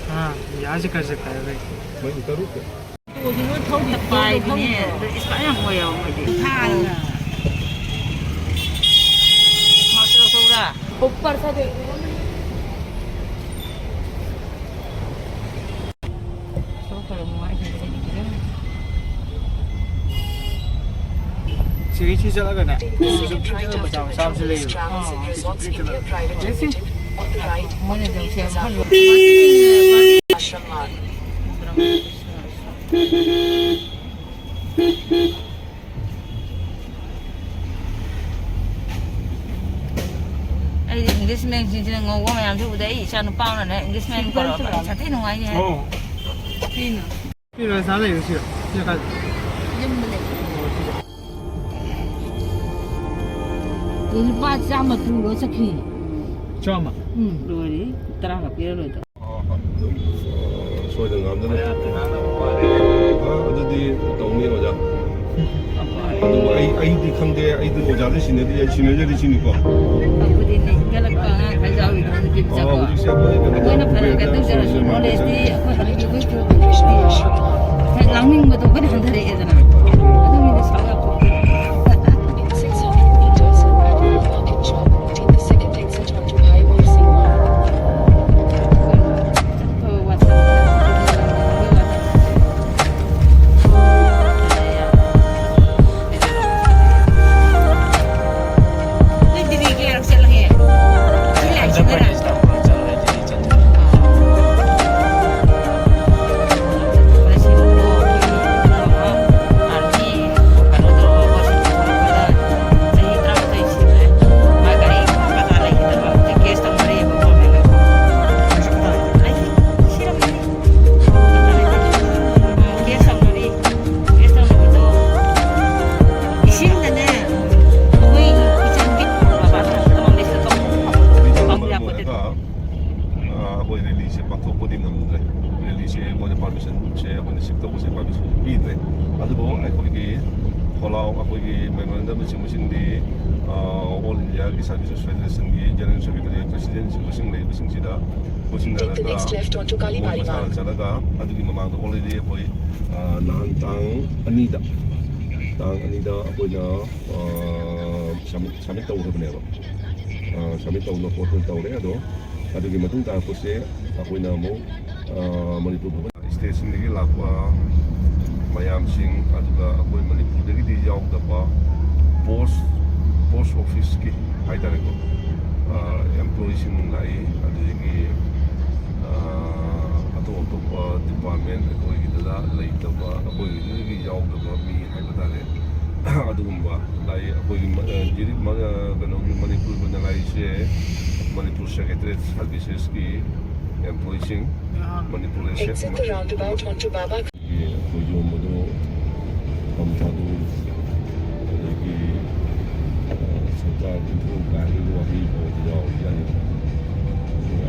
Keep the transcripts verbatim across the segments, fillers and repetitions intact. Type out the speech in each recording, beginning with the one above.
हाँ, यहाँ से कर सकता है भाई। ꯄꯥꯏꯕꯅꯦ, ꯑꯗꯨ ꯏꯁꯄꯥ ꯌꯥꯝ ꯑꯣꯏꯌꯦꯕ ꯃꯣꯏꯗꯤ꯫ ꯊꯥꯔꯒ꯫ ꯃꯥꯛꯁ ꯂꯧꯊꯣꯛꯎꯔꯥ? ऊपर से देखो। ꯁꯤꯒꯤ ꯁꯤ ꯆꯠꯂꯒꯅꯦ, ꯁꯤꯒꯤ ꯃꯆꯥ ꯃꯆꯥ ꯑꯃꯁꯨ ꯂꯩꯌꯦꯕ꯫ ꯃꯣꯏꯅ ꯑꯗꯨꯝ ꯁꯦꯝ ꯍꯜꯂꯣ꯫ ꯑꯩꯗꯤ ꯏꯪꯂꯤꯁ ꯃꯦꯟꯁꯤꯡꯁꯤꯅ ꯉꯧꯕ ꯃꯌꯥꯝꯁꯨ ꯎꯗꯦ꯫ ꯑꯩ ꯏꯆꯥ ꯅꯨꯄꯥ ꯑꯃꯅꯅꯦ ꯏꯪꯂꯤꯁ ꯃꯦꯟ ꯀꯧꯔꯛꯑꯕ꯫ ꯑꯩ ꯁꯥꯊꯤ ꯅꯨꯡꯉꯥꯏꯅꯦ꯫ ꯑꯣ꯫ ꯁꯤꯔꯣ ꯁꯥ ꯂꯩꯔꯣ ꯁꯤꯔꯣ꯫ ꯁꯤꯔꯣ ꯀꯥꯏꯗ? ꯌꯨꯝꯗ ꯂꯩ꯫ ꯑꯣ, ꯁꯤꯗ꯫ ꯑꯗꯨ ꯂꯨꯄꯥ ꯆꯥꯝꯃ ꯄꯨꯔ ꯆꯠꯈꯤ꯫ ꯆꯥꯝꯃ? ꯎꯝ꯫ ꯂꯣꯏꯔꯦ꯫ ꯇꯔꯥ ꯈꯛ ꯄꯤꯔ ꯂꯣꯏꯗ꯭ꯔꯣ? ꯁꯣꯏꯗꯅ ꯉꯥꯝꯗꯅ꯫ ꯑ, ꯑꯗꯨꯗꯤ ꯇꯧꯅꯤ ꯑꯣꯖꯥ꯫ ꯑꯗꯨꯕꯨ ꯑꯩ, ꯑꯩꯗꯤ ꯈꯪꯗꯦ, ꯑꯩꯗꯤ ꯑꯣꯖꯥꯗ ꯁꯤꯟꯅꯗꯦ, ꯑꯩ ꯁꯤꯟꯅꯖꯔꯤꯁꯤꯅꯤ꯫ ꯀꯣ꯫ ꯇꯧꯕꯗꯤꯅꯦ, ꯏꯟꯈꯠꯂꯛꯄ ꯑꯉꯥꯡ ꯈꯔ ꯌꯥꯎꯔꯤꯗꯣ ꯅꯨꯄꯤ ꯃꯆꯥ ꯑꯣ, ꯀꯣ꯫ ꯍꯧꯖꯤꯛꯁꯦ ꯑꯩꯈꯣꯏ ꯀꯩꯅꯣ ꯃꯣꯏꯅ ꯐꯅ ꯇꯧꯕ ꯀꯟꯗꯧꯖꯔꯁꯨ ꯌꯥꯗꯦ, ꯅꯣꯂꯦꯖꯇꯤ ꯑꯩꯈꯣꯏ ꯍꯧꯖꯤꯛ ꯑꯩꯈꯣꯏ ꯄ꯭ꯔꯣꯒ꯭ꯔꯦꯁꯇꯤ ꯍꯦꯛ ꯂꯥꯡꯅꯤꯡꯕꯗꯣ ꯑꯩꯈꯣꯏꯅ ꯍꯟꯊꯔꯛꯑꯦꯗꯅ꯫ ꯑꯗꯨꯒꯤꯗꯤ ꯁꯥꯎ ꯌꯥꯄꯣꯠꯇꯦ꯫ In six hundred meters, at the roundabout in Chowk, take the second exit onto Highway six. ꯏꯁꯤꯡꯗꯅꯦ, ꯑꯩꯈꯣꯏ ꯏꯆꯟꯒꯤ ꯃꯄꯥꯟ ꯊꯣꯛꯄ ꯃꯃꯥꯡꯗꯩꯁꯤꯗ ꯀꯞꯄ ꯀꯞꯄ ꯌꯥꯄꯣꯠꯇꯦ꯫ ꯑ, ꯑꯩꯈꯣꯏ ꯔꯦꯂꯤꯁꯦ ꯄꯥꯡꯊꯣꯛꯄꯗꯤ ꯉꯝꯗ꯭ꯔꯦ꯫ ꯔꯦꯂꯤꯁꯦ ꯃꯣꯏꯅ ꯄꯥꯔꯃꯤꯁꯟꯁꯦ ꯑꯩꯈꯣꯏꯅ ꯁꯤꯐ ꯇꯧꯕꯁꯦ ꯄꯥꯔꯃꯤꯁꯟ ꯄꯤꯗ꯭ꯔꯦ꯫ ꯑꯗꯨꯕꯨ ꯑꯩꯈꯣꯏꯒꯤ ꯈꯣꯜꯂꯥꯎ, ꯑꯩꯈꯣꯏꯒꯤ ꯃꯦꯃꯣꯔꯦꯟꯗꯝꯅꯆꯤꯡꯕꯁꯤꯡꯗꯤ, ꯑ, ꯑꯣꯜ ꯏꯟꯗꯤꯌꯥꯒꯤ ꯁꯥꯔꯚꯤꯁꯦꯁ ꯐꯦꯗꯔꯦꯁꯟꯒꯤ ꯖꯦꯅꯔꯦꯜ ꯁꯦꯀ꯭ꯔꯦꯇꯔꯤ ꯄ꯭ꯔꯁꯤꯗꯦꯟ ꯁꯤꯡ ꯂꯩꯕꯁꯤꯡꯁꯤꯗ ꯄꯨꯟꯁꯤꯟꯅꯔꯒ ꯃꯣꯏ ꯃꯁꯥꯅ ꯆꯠꯂꯒ, ꯑꯗꯨꯒꯤ ꯃꯃꯥꯡꯗ already ꯑꯩꯈꯣꯏ, ꯑ, ꯅꯍꯥꯟ ꯇꯥꯡ ꯑꯅꯤꯗ, ꯇꯥꯡ ꯑꯅꯤꯗ ꯑꯩꯈꯣꯏꯅ, ꯑ, submit, submit ꯇꯧꯈ꯭ꯔꯕꯅꯦꯕ꯫ ꯑ, submit ꯇꯧꯅ ꯈꯣꯠꯇꯅ ꯇꯧꯔꯦ꯫ ꯑꯗꯣ ꯑꯗꯨꯒꯤ ꯃꯇꯨꯡ ꯇꯥꯔꯛꯄꯁꯦ ꯑꯩꯈꯣꯏꯅ ꯑꯃꯨꯛ, ꯑ, ꯃꯅꯤꯄꯨꯔ ꯁ꯭ꯇꯦꯠꯁꯤꯡꯗꯒꯤ ꯂꯥꯛꯄ ꯃꯌꯥꯝꯁꯤꯡ, ꯑꯗꯨꯒ ꯑꯩꯈꯣꯏ ꯃꯅꯤꯄꯨꯔꯗꯒꯤꯗꯤ ꯌꯥꯎꯗꯕ ꯄꯣꯁ, ꯄꯣꯁ ꯑꯣꯐꯤꯁꯀꯤ ꯍꯥꯏꯇꯥꯔꯦꯀꯣ, ꯑ, employeeꯁꯤꯡ ꯂꯥꯛꯏ꯫ ꯑꯗꯨꯗꯒꯤ, ꯑ, ꯑꯇꯣꯞ ꯑꯇꯣꯞꯄ department ꯑꯩꯈꯣꯏꯒꯤꯗ ꯂꯩꯇꯕ, ꯑꯩꯈꯣꯏꯒꯤꯗꯒꯤ ꯌꯥꯎꯗꯕ ꯃꯤ ꯍꯥꯏꯕ ꯇꯥꯔꯦ꯫ ꯑꯗꯨꯒꯨꯝꯕ ꯂꯥꯛꯏ꯫ ꯑꯩꯈꯣꯏꯒꯤ ꯃ-, ꯑ, ꯖꯤꯔꯤ-, ꯃ-, ꯑ, ꯀꯩꯅꯣꯒꯤ ꯃꯅꯤꯄꯨꯔ ꯑꯣꯏꯅ ꯂꯥꯛꯏꯁꯦ Manipur Secretariat Servicesꯀꯤ employeeꯁꯤꯡ, Manipur S-, Exit the roundabout onto Baba ꯑꯩꯈꯣꯏ ꯌꯣꯟꯕꯗꯣ ꯃꯐꯝ ꯆꯥꯗꯣꯛ, ꯑꯗꯒꯤ, ꯑ, ꯁꯔꯀꯥꯔꯒꯤ ꯊꯕꯛ ꯀꯥꯏꯕꯒꯤ ꯋꯥꯍꯩ ꯐꯥꯎꯕ ꯌꯥꯎꯔꯤꯖꯥꯠꯅꯤ꯫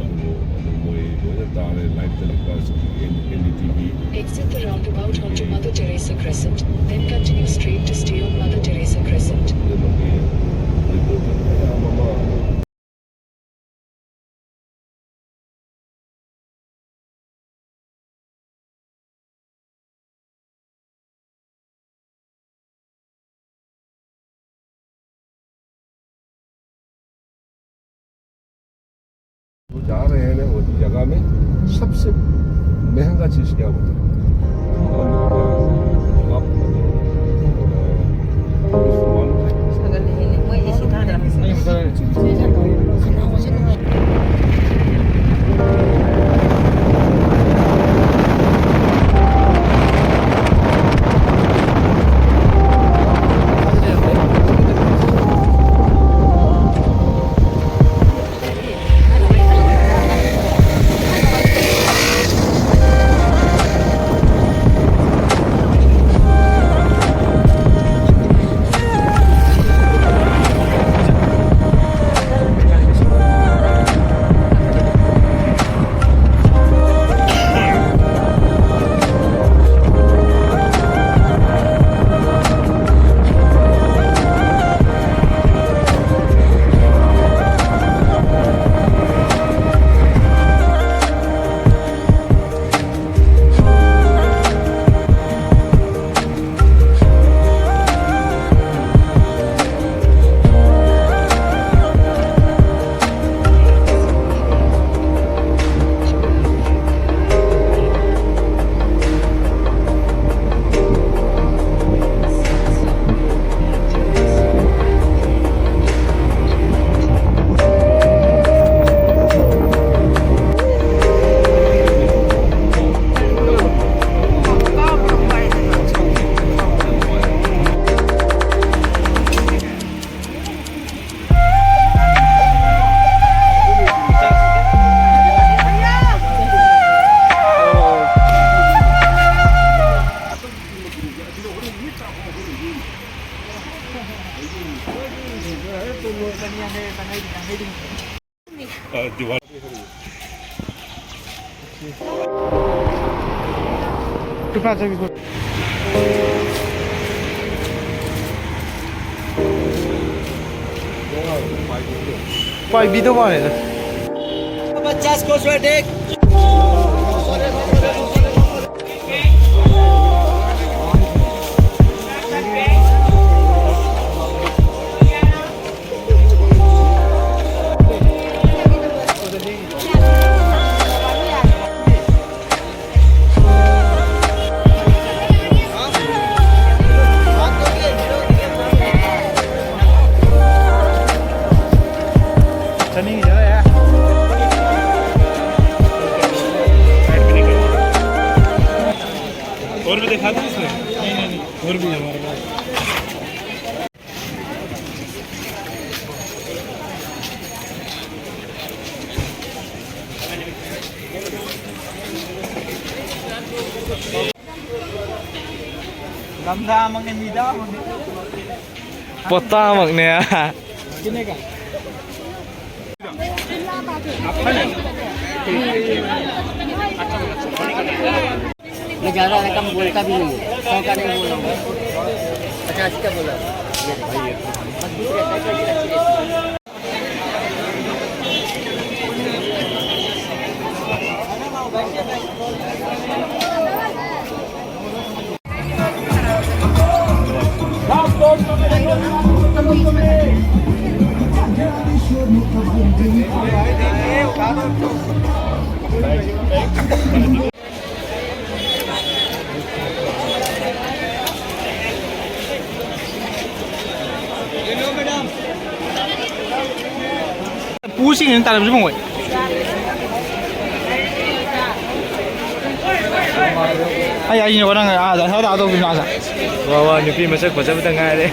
ꯑꯗꯨꯕꯨ ꯑꯗꯨ ꯃꯣꯏ ꯂꯣꯏꯅ ꯇꯥꯔꯦ, live telecast, N-, NDTV꯫ Exit the roundabout onto Mother Teresa Crescent, then continue straight to stay on Mother Teresa Crescent. ꯑꯗꯨꯃꯛꯀꯤ report ꯃꯌꯥꯝ ꯑꯃ जा रहे हैं ना, वो जगह में सबसे महंगा चीज क्या होता है? आप, आपको मालूम है? अ, दीवार। कितना चाहिए? पाइप भी तो मारे ना। पचास को सौ टेक। चलेंगे जरा यार। और भी दिखा दो इसमें। नहीं, नहीं, नहीं। और भी है हमारे पास। ꯂꯝꯗꯥꯃꯛꯅ ꯃꯤꯗꯥꯃꯛꯅꯤ꯫ ꯄꯣꯠꯇꯥꯃꯛꯅꯦ꯫ मैं ज़्यादा रकम बोलता भी नहीं हूँ, सौ का नहीं बोल रहा हूँ, पचास का बोला। ꯄꯨꯁꯤꯡꯁꯤꯅ ꯇꯥꯟꯅꯕꯁꯨ ꯐꯪꯉꯣꯏ꯫ ꯑꯩ ꯑꯩꯅ ꯅꯪ ꯑꯥꯗ ꯁ꯭ꯋꯥꯏꯗ ꯑꯥ ꯇꯧꯗꯣꯏꯅꯣ ꯑꯥꯗ꯫ ꯋꯥ ꯋꯥ ꯅꯨꯄꯤ ꯃꯁꯛ ꯐꯖꯕꯗ ꯉꯥꯏꯔꯦ꯫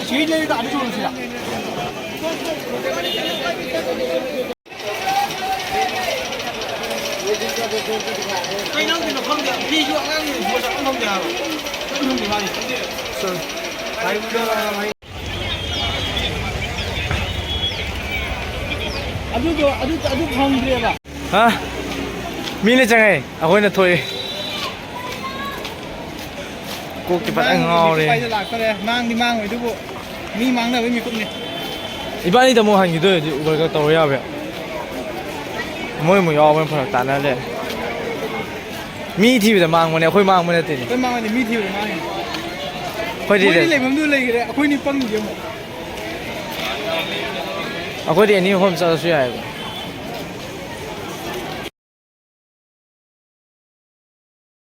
ꯁꯤ ꯂꯩꯔꯤꯗ ꯑꯗꯨ ꯁꯨꯔꯁꯤꯔ? ꯃꯤꯁꯨ ꯑꯉꯥꯡꯁꯤꯡ ꯕꯣꯜ ꯁꯥꯟꯅꯕ ꯐꯪꯗꯦ ꯍꯥꯏꯕ꯫ ꯀꯔꯤꯝ ꯐꯪꯗꯦ ꯃꯥꯗꯤ꯫ ꯍꯥꯏꯕꯗ ꯑꯗꯨꯗꯣ ꯑꯗꯨ ꯑꯗꯨ ꯐꯪꯗ꯭ꯔꯦꯕ꯫ ꯍꯥ? ꯃꯤꯅ ꯆꯪꯉꯦ, ꯑꯩꯈꯣꯏꯅ ꯊꯣꯛꯑꯦ꯫ ꯀꯣꯛꯇꯤ ꯐꯖꯅ ꯉꯥꯎꯔꯦ꯫ ꯄꯥꯏꯗ ꯂꯥꯛꯇꯔꯦ꯫ ꯃꯥꯡꯗꯤ ꯃꯥꯡꯉꯣꯏ ꯑꯗꯨꯕꯨ ꯃꯤ ꯃꯥꯡꯅꯕꯒꯤ ꯃꯤꯀꯨꯞꯅꯤ꯫ ꯏꯕꯥꯅꯤꯗ ꯑꯃꯨꯛ ꯍꯟꯈꯤꯗꯣꯏ ꯑꯣꯏꯔꯗꯤ Uber ꯒ ꯇꯧꯔ ꯌꯥꯕ꯫ ꯃꯣꯏ ꯑꯃꯨꯛ ꯌꯥꯎꯕꯅ ꯐꯔꯛ ꯇꯥꯅ ꯂꯩꯔꯦ꯫ ꯃꯤ ꯊꯤꯕꯗ ꯃꯥꯡꯕꯅꯦ, ꯑꯩꯈꯣꯏ ꯃꯥꯡꯕ ꯅꯠꯇꯦꯅꯦ꯫ ꯑꯩꯈꯣꯏ ꯃꯥꯡꯉꯗꯤ ꯃꯤ ꯊꯤꯕꯗ ꯃꯥꯡꯉꯤꯅꯦ꯫ ꯑꯩꯈꯣꯏꯗꯤ ꯃꯣꯏꯗꯤ ꯂꯩ-, ꯂꯩꯐꯝꯗꯨ ꯂꯩꯈ꯭ꯔꯦ, ꯑꯩꯈꯣꯏꯅꯤ ꯄꯪꯉꯤꯁꯦ ꯑꯃꯨꯛ꯫ ꯑꯩꯈꯣꯏꯗꯤ ꯑꯅꯤ ꯑꯍꯨꯝ ꯆꯠꯂꯁꯨ ꯌꯥꯏꯕ꯫